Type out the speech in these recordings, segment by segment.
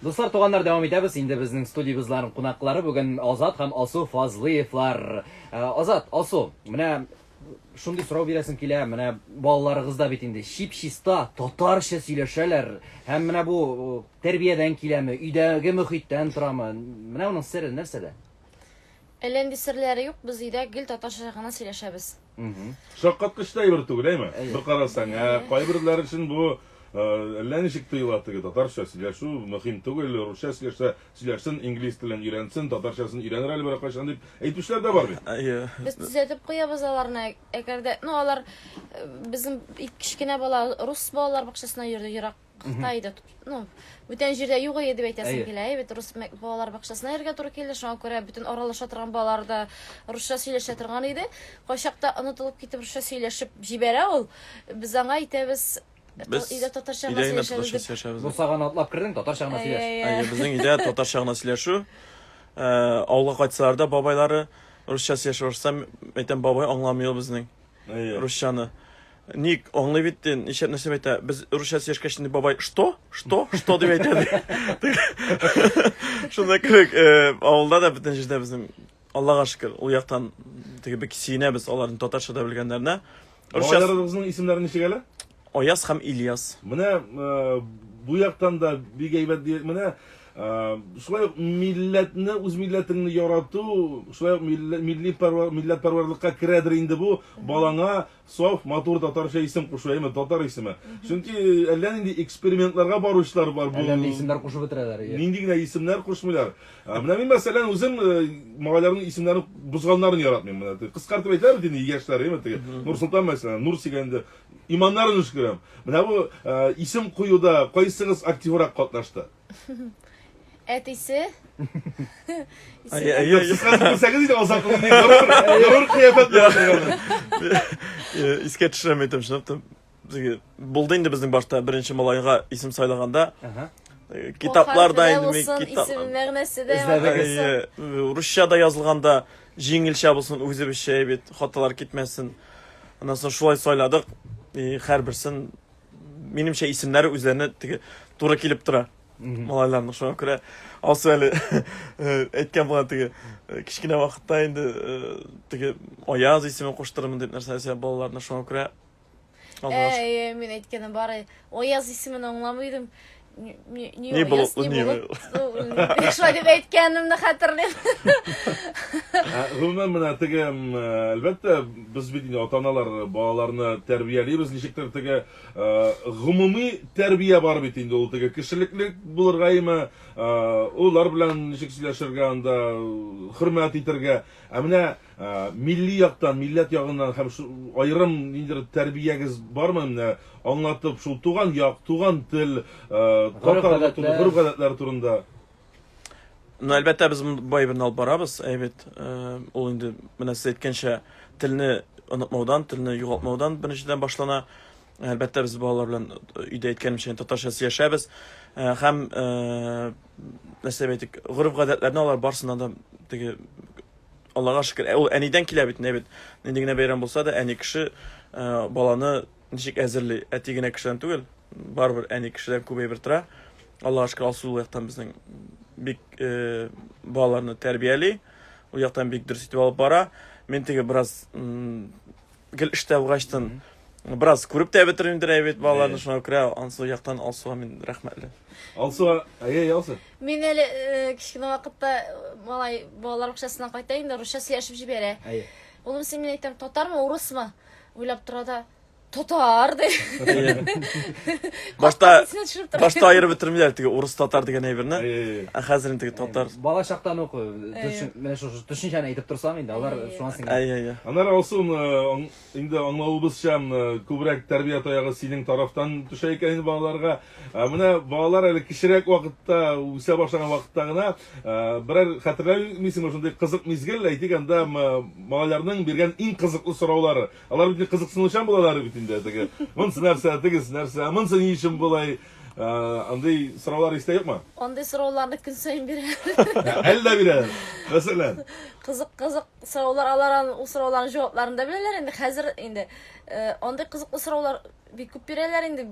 Дуслар, туганнар, дәвам итәбез. Инде безнең студиябезләрнең кунаклары бүген Азат һәм Алсу Фазлыевлар. Э, Азат, Алсу, менә шундый сорау бирәсем килә. Менә балаларыгыз да бит инде чип-чиста татарча сөйләшәләр. Һәм менә бу э, тәрбиядән киләме, өйдәге мөхиттән торамы? Менә моның сере нәрсәдә? Әллә нинди серләре юк, без өйдә гел татарча гына сөйләшәбез. Шаккаткыч та әйбер түгел, әйме? Бер карасаң, ә кайберләр өчен бу э, әллә ничек тоела теге татарча сөйләшү мөһим түгел, русча сөйләшсә сөйләшсен, инглиз телен өйрәнсен, татарчасын өйрәнер әле берәр кайчан дип әйтүчеләр дә бар бит. Әйе. Без төзәтеп куябыз аларны, әгәр дә, ну алар э, безнең кечкенә бала рус балалар бакчасына йөрде, ерак Кытайда, ну, бүтән җирдә юк иде дип әйтәсем килә. Әйе бит, рус балалар бакчасына йөрергә туры килде. Шуңа күрә бөтен аралаша торган балалар да русча сөйләшә торган иде. Кайчакта онытылып китеп русча сөйләшеп җибәрә ул. Без аңа әйтәбез, Без өйдә татарча гына өйдә генә сөйләшәбез татарча дип. сөйләшәбез. Бусаганы атлап кердең, татарча гына сөйләш. Әйе, безнең өйдә татарча гына сөйләшү. Э, авылга кайтсалар да бабайлары русча сөйләшә башласа, әйтәм, бабай аңламый ул безнең. Әйе. Русчаны. Ник аңлый бит, ди, ничә нәрсә әйтә. Без русча сөйләшкәч инде бабай что? Что? Что дип әйтә ди. Шунда кебек, э, авылда да бөтен җирдә безнең Аллага шөкер, ул яктан теге бик сөенәбез аларның татарча да белгәннәренә. Русча Малайларыгызның исемнәре ничек әле? Аяз һәм Ильяс. Менә э, бу яктан да бик әйбәт ди. Менә э, шулай ук милләтне, үз милләтеңне ярату, шулай ук милли пәрвәр, милләтпәрвәрлыкка керәдер инде бу. Балаңа саф, матур татарча исем кушу, әйме, татар исеме. Чөнки әллә нинди экспериментларга баручылар бар бу. Әллә нинди исемнәр кушып бетерәләр. Иә. Нинди генә исемнәр кушмыйлар. Ә, Менә мин мәсәлән үзем э, малайларның исемнәрен бозганнарын яратмыйм. Менә теге кыскартып әйтәләр бит инде яшьләр, әйме, теге Нурсолтан мәсәлән, Нурсик инде иманнарын өшкерәм. Менә бу э, исем куюда кайсыгыз активрак катнашты? Әтисе. Әйе, әйе. Сез хәзер күрсәгез иде Азатның ни горур, горур кыяфәт белән утырганын. Э, Искә төшерәм әйтәм, чынлап та. Теге, Булды инде безнең башта беренче малайга исем сайлаганда. Ага. Э, Китаплар да инде мин булсын, китап. исем мәгънәсе дә Эзләдегез. булсын. Әйе, э, русча да язылганда җиңелчә булсын, үзебезчә бит, хаталар китмәсен. Аннан соң шулай сайладык. И һәрберсен минемчә исемнәре үзләренә теге туры килеп тора. Малайларның шуңа күрә Алсу әле э, әйткән була теге э, кечкенә вакытта инде э, теге Аяз исемен куштырырмын дип нәрсә нәрсә балаларны шуңа күрә Аллага шөкер. Әй, мин әйткәнем бар, Аяз исемен аңламый идем. Ни, ни, ни Ни Аяз, болытлы, ни ни болыт. Шулай дип әйткәнемне хәтерлим. Ә, Гомумән менә теге, м, әлбәттә, без бит инде ата-аналар балаларны тәрбиялибез, ничектер теге Э, гомуми тәрбия бар бит инде ул теге кешелекле булырга име, э, улар белән ничек сөйләшергә анда, хөрмәт итәргә. Ә менә э, милли яктан, милләт ягыннан һәм аерым ниндидер тәрбиягез бармы менә аңлатып шул туган як, туган тел, татарлык турында, гореф-гадәтләр турында? Ну, әлбәттә, без бу әйберне алып барабыз, әйбәт. Ул инде менә сез әйткәнчә, телне онытмаудан, телне югалтмаудан беренчедән башлана. Әлбәттә, без балалар белән өйдә әйткәнемчә татарча сөйләшәбез. Һәм нәрсә дип әйтик, гореф-гадәтләрне алар барысыннан да теге Аллага шөкер, ул әнидән килә бит, бит. Нинди генә бәйрәм булса да, әни кеше баланы ничек әзерли, әти генә кешедән түгел, барыбер әни кешедән күп әйбер тора. Аллага шөкер, Алсу ул яктан безнең бик э, балаларны тәрбияли, ул яктан бик дөрес итеп алып бара. Мин теге бераз гел эштә булгачтын бераз күреп тә бетермимдер әйбәт балаларны, шуңа күрә ансы яктан Алсуга мин рәхмәтле. Алсу, әйе, Алсу. Мин әле э, кечкенә вакытта э, малай балалар бакчасыннан кайта инде, русча сөйләшеп җибәрә. Әйе. Улым, син мин әйтәм, татармы, урысмы? Уйлап тора да, татар ди. Башта Исенә төшереп тора. башта аерып бетермиләр теге урыс татар дигән әйберне. Әйе. Ә хәзер инде теге татар. Бала чактан ук э, менә шушы төшенчәне әйтеп торсаң инде, алар шуңа сеңгән. Әйе, әйе. Аннары Алсу, э, инде аңлавыбызча, э, күбрәк тәрбия таягы синең тарафтан төшә икән инде балаларга. Ә менә балалар әле кечерәк вакытта, үсә башлаган вакытта гына, берәр хәтерләмисеңме шундый кызык мизгел, әйтик, анда малайларның биргән иң кызыклы сораулары. Алар бит кызыксынучан булалар бит инде теге. Монсы нәрсә, тегесе нәрсә, монсы ни өчен болай? Андый сораулар истә юкмы? Андый сорауларны көн саен бирәләр. Әле дә бирәләр. Мәсәлән. Кызык, кызык сораулар, алар ул сорауларның җавапларын да беләләр инде. Хәзер инде андый кызыклы сораулар. Бик күп бирәләр инде,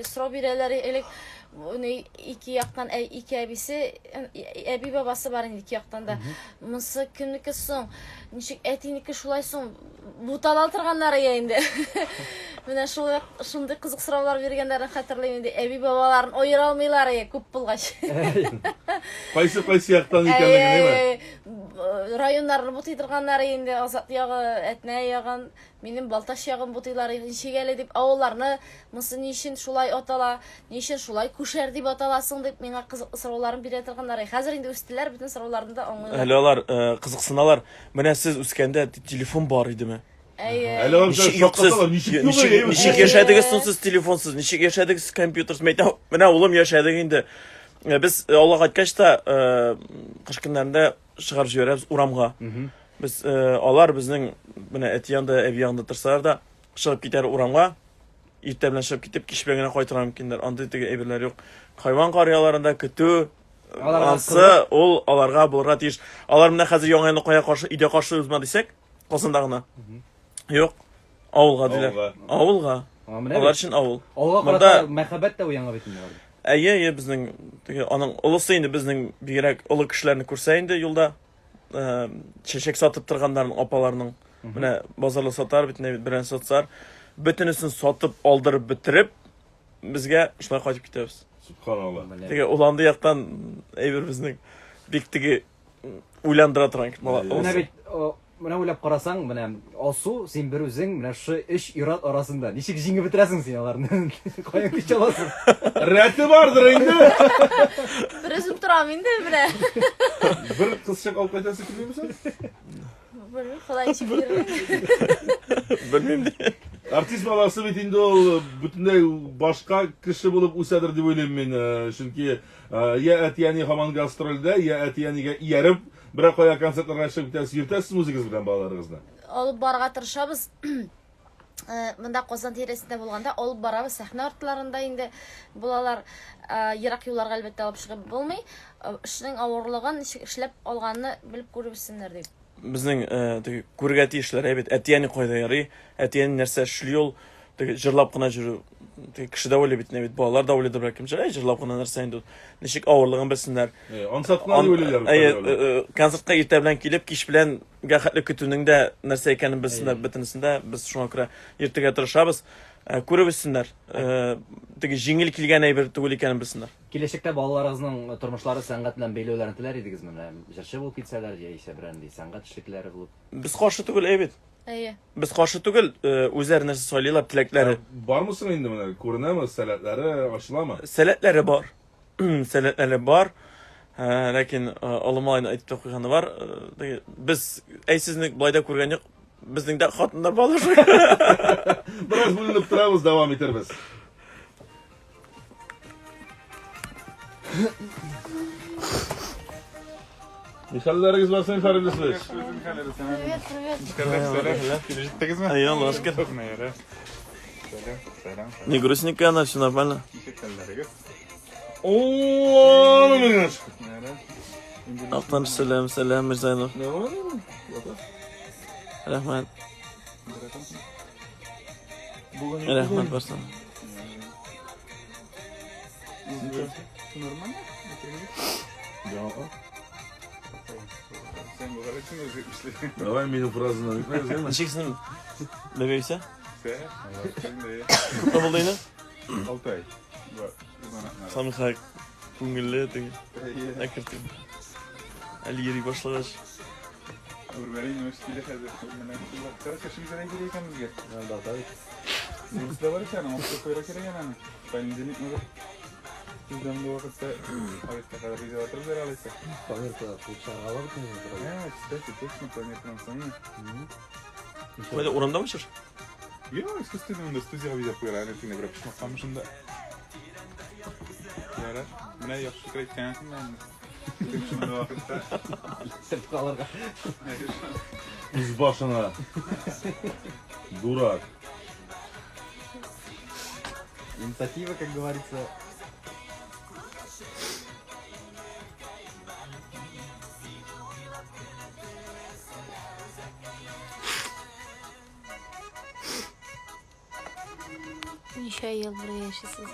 сорау бирәләр. Элек ни ике яктан ике әбисе, әби бабасы бар инде ике яктан да. Монысы кемнеке соң? Ничек әтинеке шулай соң? Бутала торганнар я инде. Менә шул шундый кызык сораулар биргәннәрен хәтерлим инде. Әби бабаларын аера алмыйлар я күп булгач. Кайсы кайсы яктан икәнлеген, әйме? Районнарны бутый торганнар инде, Азат ягы, Әтнә ягын. Минем Балтач ягым бутыйлар ничек әле дип, авылларны монысы ни өчен шулай атала, ни өчен шулай Күшәр дип аталасың дип миңа кызыклы сорауларын бирә торганнар. Хәзер инде үстеләр, бөтен сорауларны да аңлыйлар. Әле алар э, кызыксыналар. Менә сез үскәндә телефон бар идеме? Әйе. Әле алар Ничек юк сез? шаккаталар, ничек юк, Ничек, әйе, ничек Әйе. яшәдегез соң сез телефонсыз? Ничек яшәдегез компьютерсыз? Мин әйтәм, менә улым яшәдек инде. Э, Без э, авылга кайткач та э, кыш көннәрендә чыгарып җибәрәбез урамга. Без э, алар безнең менә әти янында, әби янында торсалар да, чыгып китәр урамга. Иртә белән чыгып китеп, кич белән генә кайтырга мөмкиннәр. Андый теге әйберләр юк. Хайван карыяларында көтү Аларга ансы ул аларга булырга тиеш. Алар менә хәзер Яңа елны кая каршы, өйдә каршы узма дисәк, Казанда гына. Юк. Авылга диләр. Авылга. Авылга. А, менә Алар бит. өчен авыл. Авылга Монда карата мәхәббәт тә уянган бит инде аларда. Әйе, әйе, безнең теге аның олысы инде безнең бигрәк олы кешеләрне күрсә инде юлда э, чәчәк сатып торганнарның апаларның менә базарлы сатар бит инде берәр сатсар бөтенесен сатып алдырып бетереп безгә шулай кайтып китәбез. Субханалла. Менә. Теге ул андый яктан әйбер безнең бик теге уйландыра торган мала. Менә бит менә уйлап карасаң, менә Алсу, син бер үзең менә шушы өч ир-ат арасында ничек җиңеп бетерәсең син аларны? Каян көч аласың? Рәте бардыр инде. Бер үзем торам инде менә. Бер кызчык алып кайтасы килмиме соң? Белмим, Ходай ничек бирер. Белмим ди. Артист баласы бит инде ул бөтенләй башка кеше булып үсәдер дип уйлыйм мин. Чөнки я әти-әни һаман гастрольдә, я әти-әнигә ияреп Берәр кая концертларга чыгып китәсез, йөртәсезме үзегез белән балаларыгызны? Алып барырга тырышабыз. Э, монда Казан тирәсендә булганда алып барабыз, сәхнә артларында инде булалар. Э, ерак юлларга әлбәттә алып чыгып булмый. Э, эшнең авырлыгын, ничек эшләп алганны белеп күреп үссеннәр дип. Безнең теге күрергә тиешләр әйбәт. Әти-әни кайда ярый, әти-әни нәрсә эшли ул, теге җырлап кына йөрү. Теге кеше дә уйлый бит, бит балалар да уйлыйдыр бәлкем. Җыр, җырлап кына нәрсә инде ул. Ничек авырлыгын белсеннәр. Ансат кына дип уйлыйлар. Әйе, концертка иртә белән килеп, кич белән хәтле көтүнең дә нәрсә икәнен белсеннәр бөтенесендә. Без шуңа күрә иртәгә тырышабыз. Күреп үссеннәр. Теге җиңел килгән әйбер түгел икәнен белсеннәр. Киләчәктә балаларыгызның тормышлары сәнгать белән бәйләүләрен теләр идегезме? Менә җырчы булып китсәләр, яисә берәр нинди сәнгать эшлеклеләре булып. Без каршы түгел, әйе бит. Әйе. Без каршы түгел, э, үзләре нәрсә сайлыйлар, теләкләре. Бармы соң инде менә күренәме, сәләтләре ачыламы? Сәләтләре бар. Сәләтләре бар. Э, ләкин э, олы малайның әйтеп тә куйганы бар. Теге, без әй сезне болай да күргән юк. Безнең дә хатыннар бар. Бераз бүленеп торабыз, дәвам итербез. Ни хәлләрегез бар синең, Фәрит Исович? Привет, привет. Сәлам, килеп җиттегезме? Әйе, Аллага шөкер. Сәлам, сәлам. Не грустненько она, все нормально. Ничек хәлләрегез? О, ну Алтан сәлам, сәлам, Мирзаинов. Рәхмәт. Рәхмәт барсын. Нормально? Давай минем фразаны әйтмәгез, әйме? Ничек синең бәбәйсә? Күпме булды инде? Алты ай. Самиха күңелле теге. Әкертен. Әле йөри башлагач. Үрмәле университетта хәзер. Менә короче, шимзәрә кирәк икән безгә. Немецлар бар икән, аны куярга кирәк аны. Понедельник может. Сездән бу вакытта Аветта кадәр видео атып бирә алайса. Планерка кулчага алып А, кстати, точно планеркадан соң. Кайда урамдамы чыр? Юк, искусственно монда студияга видео куярга, әле тегендә берәр почмактамы шунда. Ярар. Менә яхшы фикер әйткәнсең инде. Шунда вакытта. Сырт калырга. Үз башына. Дурак. Инициатива, как говорится. Ничә ел бергә яшисез?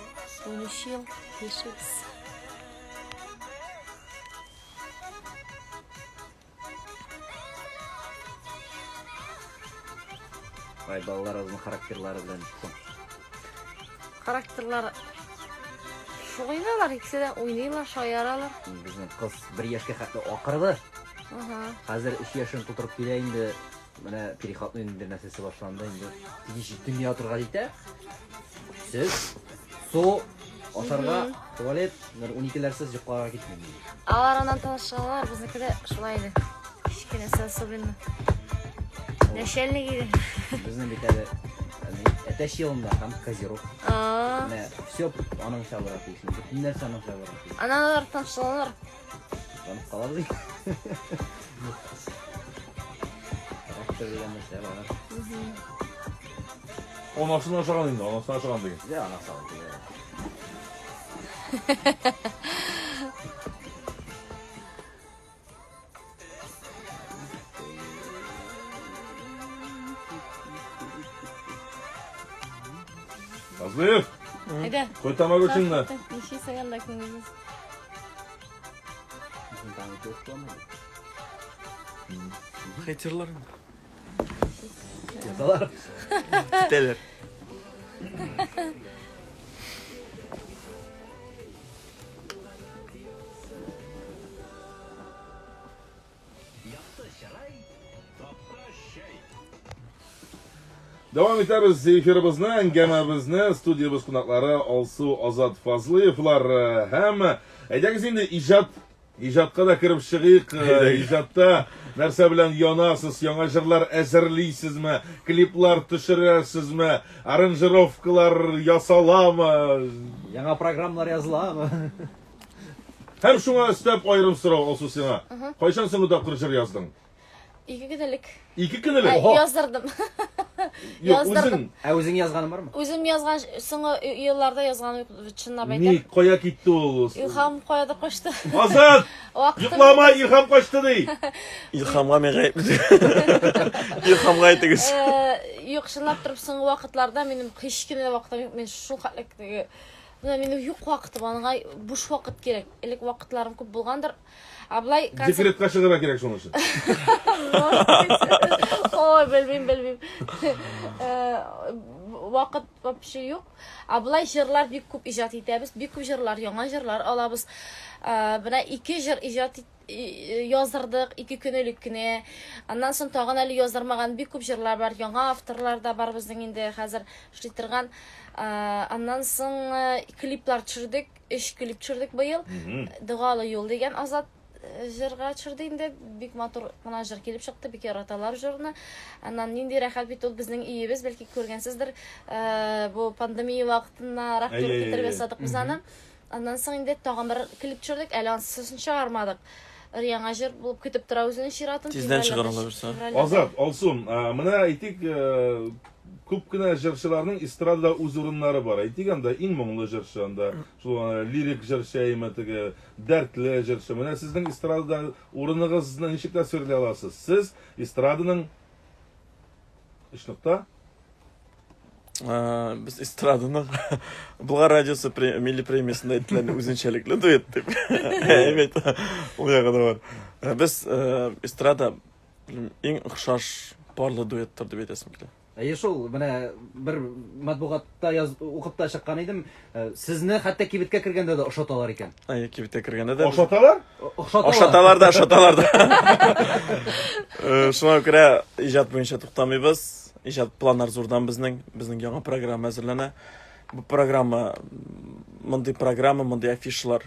13 ел яшибез. Ай, балалар үзенең характерлары белән соң. Характерлары шугыйлар, икесе дә уйныйлар, шаяралар. Безнең кыз бер яшькә хәтле акырды. Ага. Хәзер өч яшен тутырып килә инде. Менә переходной инде нәрсәсе башланды инде. Тиеш дөнья торга җитә. Сез су ашарга, туалет, бер 12-ләрсез йокларга китмим. Алар аннан танышалар, безнеке дә шулай иде. Кечкенәсе особенно. Начальник иде. Безнең бит әле әтәч елында һәм козерог. Менә все аныңча булырга тиеш. Бөтен нәрсә аныңча булырга тиеш. Аннан алар танышалар. Танып калабыз. Характер дигән нәрсә бар. Анасын ашаган инде, анасын ашаган дигән. Я, анасы алды. Фазлыев, Әйдә. куй тамагочыңны. Ничек анда күңелсез. Хейтерлар. Язалар. Китәләр. Дәвам итәбез эфирыбызны, әңгәмәбезне. Студиябез кунаклары Алсу Азат Фазлыевлар һәм әйдәгез инде иҗат иҗатка да кереп чыгыйк. Иҗатта нәрсә белән янасыз? Яңа җырлар әзерлисезме? Клиплар төшерәсезме? Аранжировкалар ясаламы? Яңа программалар языламы? Һәм шуңа өстәп аерым сорау, Алсу, сиңа. Кайчан соңгы тапкыр җыр яздың? Ике көн элек. Ике көн элек? Ә, яздырдым. Юк, Яздырдым. үзең. Ә үзең язганың бармы? Үзем язган соңгы елларда язганым юк, чынлап әйтәм. Ник, кая китте ул? Илһам каядыр качты. Азат! Вакытым Йоклама, Илһам качты ди. Илһамга мин гаепле. Илһамга әйтегез. Юк, чынлап торып соңгы вакытларда минем һич кенә дә вакытым юк. Мин шул хәтле теге менә минем юк вакытым, аңа буш вакыт кирәк. Элек вакытларым күп булгандыр. Ә болай концерт Декретка чыгарга кирәк шуның өчен. Ой, белмим, белмим. Вакыт вообще юк. Ә болай җырлар бик күп иҗат итәбез, бик күп җырлар, яңа җырлар алабыз. Менә ике җыр иҗат яздырдык ике көн элек кенә. Аннан соң тагын әле яздырмаган бик күп җырлар бар. Яңа авторлар да бар безнең инде хәзер эшли торган. Аннан соң клиплар төшердек. Өч клип төшердек быел. Догалы юл дигән Азат җырга төшерде инде. Бик матур гына җыр килеп чыкты, бик яраталар җырны. Аннан нинди рәхәт бит ул безнең өебез, бәлки күргәнсездер. Бу пандемия вакытында туры китереп ясадык без аны. Аннан соң инде тагын бер клип төшердек, әле анысын чыгармадык. Өр-яңа җыр булып көтеп тора үзенең чиратын. Тиздән чыгар алла бирсә. Азат, Алсу, менә әйтик, күп кенә җырчыларның эстрадада үз урыннары бар. Әйтик, анда иң моңлы җырчы, анда шул лирик җырчы әйме теге, дәртле җырчы. Менә сезнең эстрадада урыныгызны ничек тасвирлый аласыз? Сез эстраданың өч нокта? Без эстраданың Болгар радиосы милли премиясендә әйтелгән үзенчәлекле дуэт дип. Әйбәт. Ул ягы да бар. Без эстрада иң охшаш парлы дуэттыр дип әйтәсем килә. Әйе шул, менә бер матбугатта яз, укып та чыккан идем. Сезне хәтта кибеткә кергәндә дә ошаталар икән. Әйе, кибеткә кергәндә дә. Ошаталар? Ошаталар. Ошаталар да, ошаталар да. Шуңа күрә иҗат буенча туктамыйбыз. Иҗат планнар зурдан безнең. Безнең яңа программа әзерләнә. Бу программа, мондый программа, мондый афишалар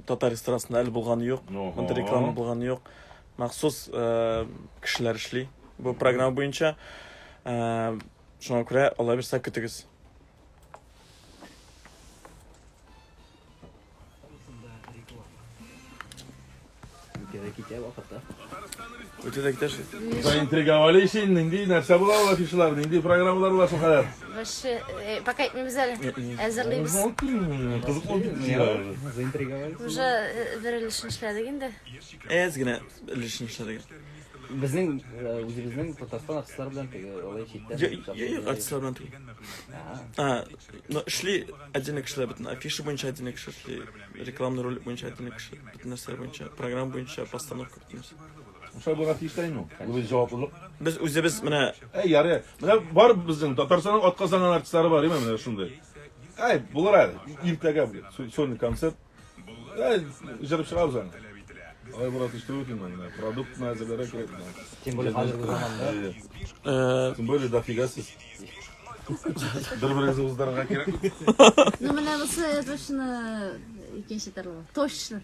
татар эстрадасында әле булганы юк. Мондый реклама булганы юк. Махсус кешеләр эшли бу программа буенча. Шуңа күрә алла бирсә көтегез. Үтә дә китә вакыт, Үтә дә китә шул. Заинтриговали син, нинди нәрсә була ул афишалар, нинди программалар була шул кадәр? Вообще, пока әйтмибез әле. Әзерлибез. Кызык булып китте. Заинтриговали. Уже бер өлешен эшләдек инде. Әз генә өлешен эшләдек. Безнең э, үзебезнең Татарстан артистлары белән теге алай читтән. Юк, артистлар белән түгел. А, но эшли отдельно кешеләр бөтен афиша буенча отдельно кеше эшли, рекламный ролик буенча отдельно кеше, бөтен нәрсә буенча, программа буенча, постановка бөтен нәрсә. Шулай булырга тиеш тә инде ул. Бу бит җаваплылык. Без үзебез менә Әй, ярый. Менә бар безнең Татарстанның атказанган артистлары бар, име менә шундый. Әй, булыр әле. Иртәгә блин, сольный концерт. Әй, җырып чыгабыз аны. Алай булырга тиеш түгел инде, менә продуктны әзерләргә кирәк. Тем более хәзерге заманда. Әйе. Э, Тем более дофига сез. Бер-берегезне уздырырга кирәк. Ну, менә бусы точно икенче төрле. Точно.